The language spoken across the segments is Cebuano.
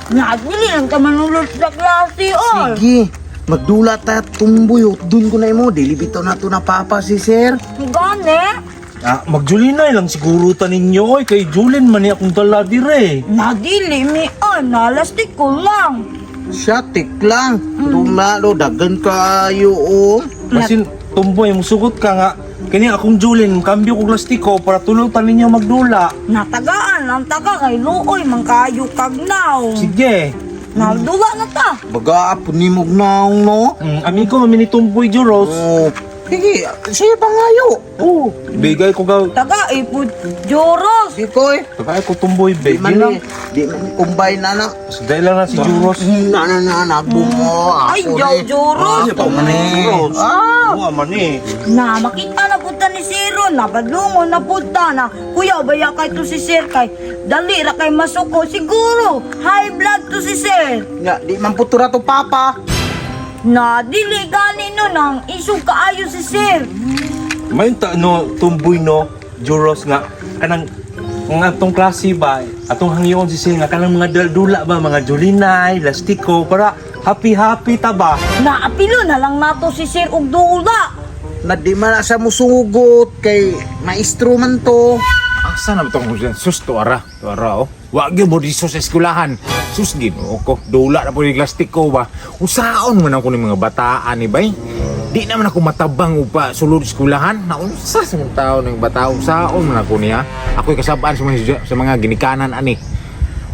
Nagdili lang ka manulod sa klase, oy. Sige, magdula ta tumboy. Dun ko na imo. Dili bitaw na to na papa si sir. Gani? Ah, magjulinay lang siguro ta ninyo oy kay Julin man ni akong dala dire. Nadili mi, oy. Nalastik ko lang. Siya, tik lang. Dumalo, dagan kayo, oh. Basin tumboy musugot ka nga kini akong Julin kambyo kog lastiko para tulo ta ninyo magdula. Natagaan lang taga kay luoy man kayo kagnaw. Sige. Naldula na ta. Baga, punimog na no? Amigo man ni Tumboy Juros. Oh. Sige, siya pa ngayo. Oh, bigay ko ga. Taga ipod Joros. Sige ko eh. Tagay ko Tumboy Di be. man Di lang. ni, di man ni combine na na. Dahil lang na si Juros. Na na na na bumo. Ay, jaw, Joros. Ako man eh. Ah, wa man eh. Na makita na punta ni Siro, napadlungon na punta na. Kuya, baya kay to si Sir kay dali ra kay masuko siguro. High blood to si Sir. Nga, di man putura to papa. Na dili gani no nang isog kaayo si Sir. May ta no tumboy no Juros nga kanang nga atong klase ba atong hangyoon si sir nga kanang mga dula ba mga Julinay, Lastiko para happy happy ta ba. Na apilo na lang nato si Sir og dula. Na di man na siya musugot kay maestro man to. Asa na ba itong sus tuara tuara oh. Wa gyud mo dito sa eskwelahan. Sus Ginoo ko, dula na po yung lastiko ba. Usaon man ako ni mga bataan ni bay. Di naman ako matabang upa sulod eskwelahan. Naunsa sa mga tao ng bata, unsaon man ako niya. Ako'y kasabaan sa mga ginikanan ani.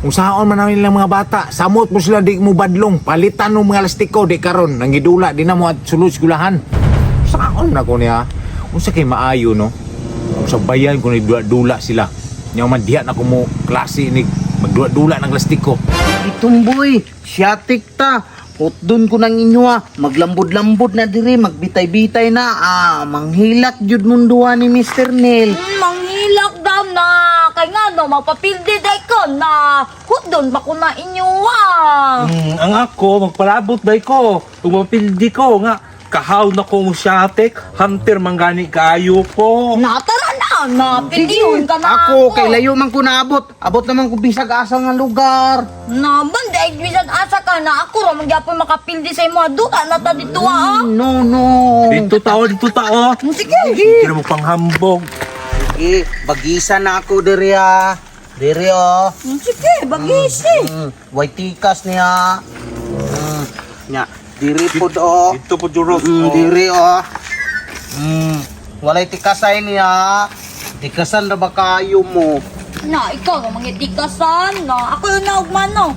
Unsaon man namin ilang mga bata, samot mo sila di mo badlong, palitan mo mga lastiko di karon nangidula di na mo at sulod eskwelahan. Unsaon man ako niya. Unsa kay maayo no? Kung sa bayan kung nagdula-dula sila. Nya man diha na ko mo klase ni magdula-dula ng lastiko. Itumboy, siya tik ta. Hotdon ko nang inyo ah. Maglambod-lambod na diri, magbitay-bitay na. Ah, manghilak jud munduha ni Mr. Neil. Manghilak daw na kay nga no mapapildi day ko na hudon pa ko na inyo ah. Ang ako magpalabot day ko. Ug mapildi ko nga kahaw na ko siyatek, hunter manggani kaayo ko. Natara na, napildihon ka na Ako, kay layo man ko naabot. Abot naman ko bisag asa nga lugar. Na man dahil bisan asa ka na ako ra man gyapon makapildi sa imo duha na ta dito ah. No, no. Dito tao, dito tao. Sige. Hindi mo panghambog. Sige, bagisa na ako diri ah. Diri oh. Sige, bagisi. White tikas niya. Nya, diri pod oh. Dito po Juros. Diri oh. Walay tikasay niya. Tikasan ra ba kayo mo? Na ikaw ra mangitikasan na ako yung naugman no.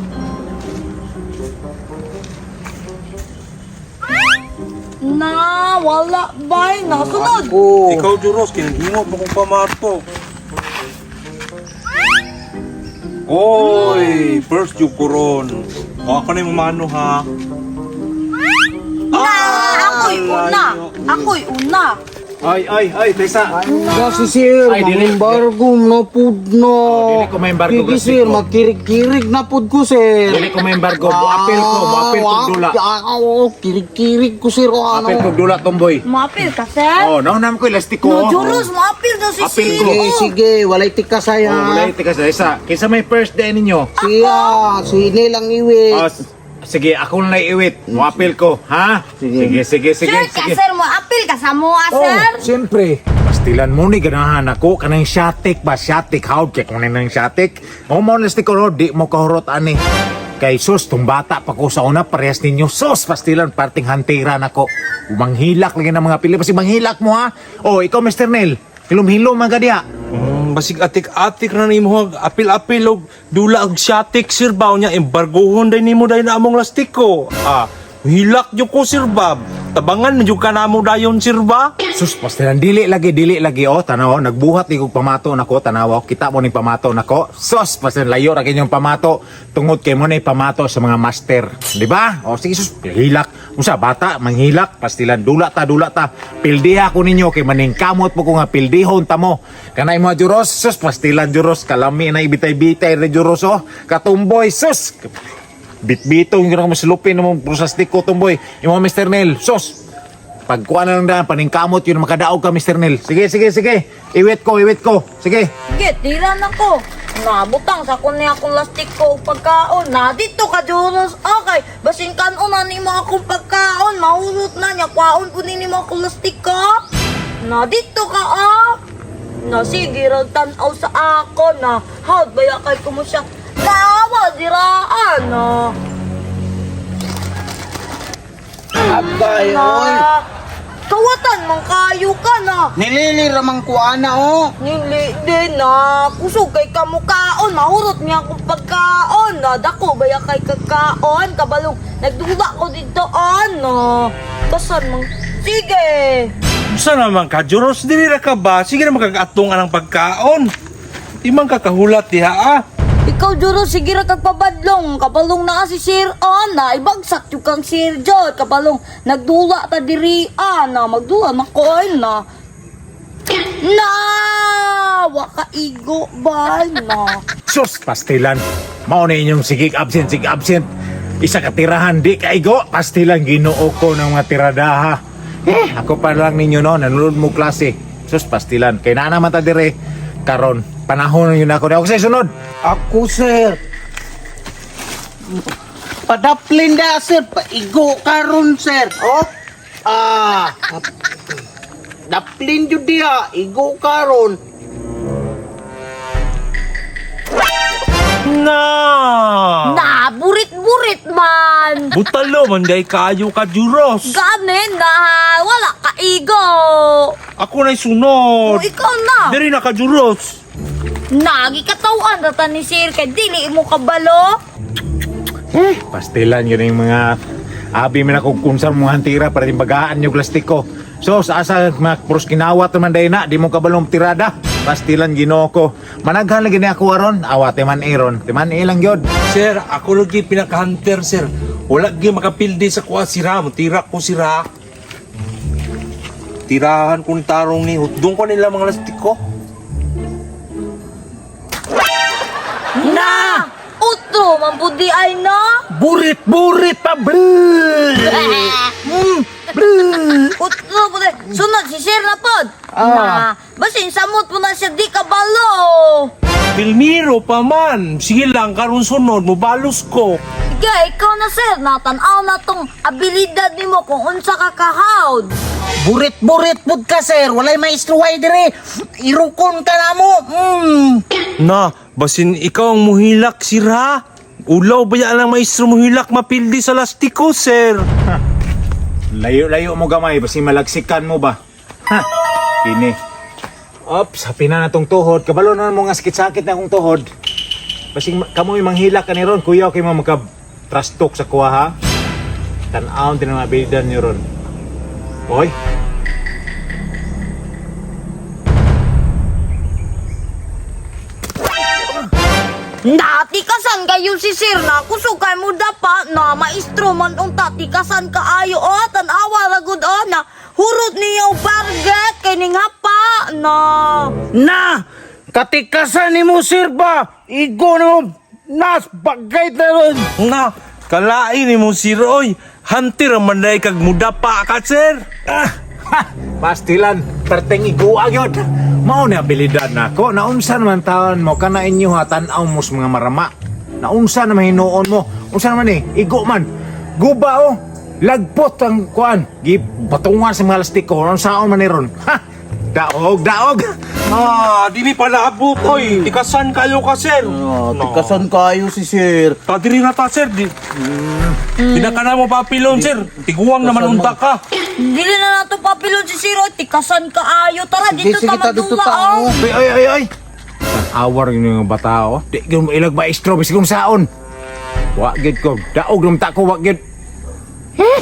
Na wala bay na sunod. Ako. Ikaw Juros, kinahingot mo kong pamato. Oy, first yung koron. O ako na yung mano ha. Na ako'y una. Ako'y una. Ay ay ay tesa. Kasi sir, Ay, dili. mang-embargo na pud na. Oh, dili ko ma-embargo, Sige kasi sir, ko. magkirig-kirig na pud ko sir. Dili ko ma-embargo, moapil ko, moapil ko dula. Ah, oo, kirig-kirig ko sir. O, ano. Apil ko dula tomboy. Maapil ka sir? Oh, no nam ko lastiko. No, Juros, maapil daw si Apil Sir. ko. Sige, sige, walay tikasay Oh, ha. wala yung tikas isa. Kinsa may first day ninyo? Siya, si Neil ang iwit. Oh, sige, ako na iwit. Moapil ko, ha? Sige. Sige, sige, sige, Sir ka sige. sir, maapil ka sa mua sir. Oh, siyempre. Pastilan mo ni ganahan ako kanang siyatik ba siyatik hawd kay kung nang siyatik. Mo mo ko ro di mo kahurot ani. Kay sus tung bata pa ko sa una parehas ninyo sus pastilan parting hantira nako. Manghilak lagi ng mga pili basi manghilak mo ha. Oh, ikaw Mr. Neil, hilom-hilom man ka diha. Basig atik-atik na nimo apil-apil og dula og siyatik sir ba nya embargohon day nimo day na among lastiko. Ah, hilak jud ko sir Bob. Tabangan man jud ka namo dayon sir ba? Sus pastilan dili lagi oh tanaw nagbuhat ni kog pamato nako tanaw kita mo ning pamato nako. Sus pastilan layo ra kinyong pamato tungod kay mo nay pamato sa mga master, di ba? O sige sus hilak unsa bata manghilak pastilan dula ta dula ta. Pildiha ko ninyo kay maningkamot mo ko nga pildihon ta mo. Kanay mo juros sus pastilan juros kalami na ibitay-bitay re juros oh katumboy sus bitbito yung mo silupin mo prusastiko tumboy imo Mr. Neil sus pagkuha na lang daan, paningkamot yun, makadaog ka, Mr. Neil. Sige, sige, sige. Iwit ko, iwit ko. Sige. Sige, tira na ko. Nabutang sa ko niya akong lastiko og pagkaon. Na dito ka Juros. Okay, basin kanon na nimo akong pagkaon. Mahurot na niya kwaon po nimo akong lastiko. Na dito ka ah. Na sige ra tan-aw sa ako na. Howd baya kay kumo siya. Naawa diraan na. Abay, oy. Na kawatan man kayo ka na. Nilili ramang kuana oh. Nili din na. Kusog kay kamukaon. Mahurot niya akong pagkaon. Na dako baya kay kakaon. Kabalong nagduda ko dito ano. Kasan mang sige. Usa naman ka, Juros, dili ra ka ba? Sige na makag-atong anang pagkaon. Di man ka kahulat diha ah. Ikaw Juro sige ra kag pabadlong. Kabalong na si Sir na ibagsak jud kang Sir Jod. Kabalong nagdula ta diri na magdula na ko ay na. Na wa ka igo ba na. Sus, pastilan. Mao na inyong sigig absent, sig absent. Isa ka tirahan, di kaigo. Pastilan, ginoo ko ng mga tiradaha. Eh, ako pa lang ninyo no, nanulod mo klase. Sus, pastilan. Kay naa naman ta dire. Karon, panahon na yun ako. Ako sa sunod. Ako, sir. Padaplin da, sir. Paigo karon, sir. Oh. Ah. Daplin jud diha, igo karon. Na! Na burit-burit man. Butalo man day kaayo ka, Juros. Ganin na wala ka igo. Ako na'y sunod. O ikaw na. Diri na ka, Juros. Nagi katawan ta ni sir kay dili mo kabalo. Eh, pastilan yun yung mga abi man ako kung saan mga tira para timbagaan yung plastiko. So, sa asa mga puros kinawat naman dahil na, di mo kabalong tirada. Pastilan ginoo ko. Managhan lagi ni ako aron, awa teman eron, teman ilang yun. Sir, ako lagi pinaka-hunter, sir. Wala gi makapildi sa kuha sira. Tira ko sira. Tirahan ko ni tarong ni. Hutdong ko nila mga lastiko. Na! Utro man pud di ay na. Burit-burit pa, brr. Brr. Utro pud di. Sunod si sir na pod. Ah. Na basin samot po na siya di kabalo. Pilmiro pa man. Sige lang, karon sunod, mubalos ko. Sige, ikaw na sir, natanaw na tong abilidad nimo kung unsa ka kahawd. Burit-burit pud ka, sir. Walay maestro way dire. Irukon ka na mo. Na, basin ikaw ang muhilak, sira. Ulaw ba yan ang maestro muhilak mapildi sa lastiko, sir? Layo-layo mo gamay, basi malagsikan mo ba? Ha, kini. Ops, happy na natong tuhod. Kabalo na mo nga sakit-sakit na akong tuhod. Basing kamoy manghila ka ni ron, kuya kay mo magka trash talk sa kuha ha. Tan-awon din ang abilidad niyo ron. Oy. Natikasan kayo si sir na kusog kay mo dapa na maestro man unta tikasan kaayo o tan-awa ra gud o na hurot niyo barget kay ning hapa na. Na! Katikasan ni mo, sir ba? Igo na mo. Nas, bagay na ron. Na, kalain ni mo, sir, oy. Hunter ang manday kag mudapa ka, sir. Ah, ha, pastilan, perteng igua gyud. Mao ni abilidad nako. Naunsa naman taon mo kana inyo ha tan-aw mo sa mga marama. Naunsa naman hinuon mo. Unsa naman eh, igo man. Guba oh. Lagpot ang kuan. Gibatungan sa mga lastiko. Unsaon man ni ron? Ha! Daog, daog. Ah, di mi palabot, oy. Tikasan kayo ka, sir. Ah, tikasan kayo si sir. Tadiri na ta, sir. Di, Di na ka na mo papilon, sir. Tiguang naman unta ka. Dili na nato papilon si sir oy tikasan kaayo tara Sige, dito sige, ta ta, dito magdula ta, oh. oh. Ay, ay, ay, ay. Awar yun yung bata, oh. Di ko ilag maestro, bisig kong saon. Wa gid ko. Daog nung ta ko, wa gid. Eh,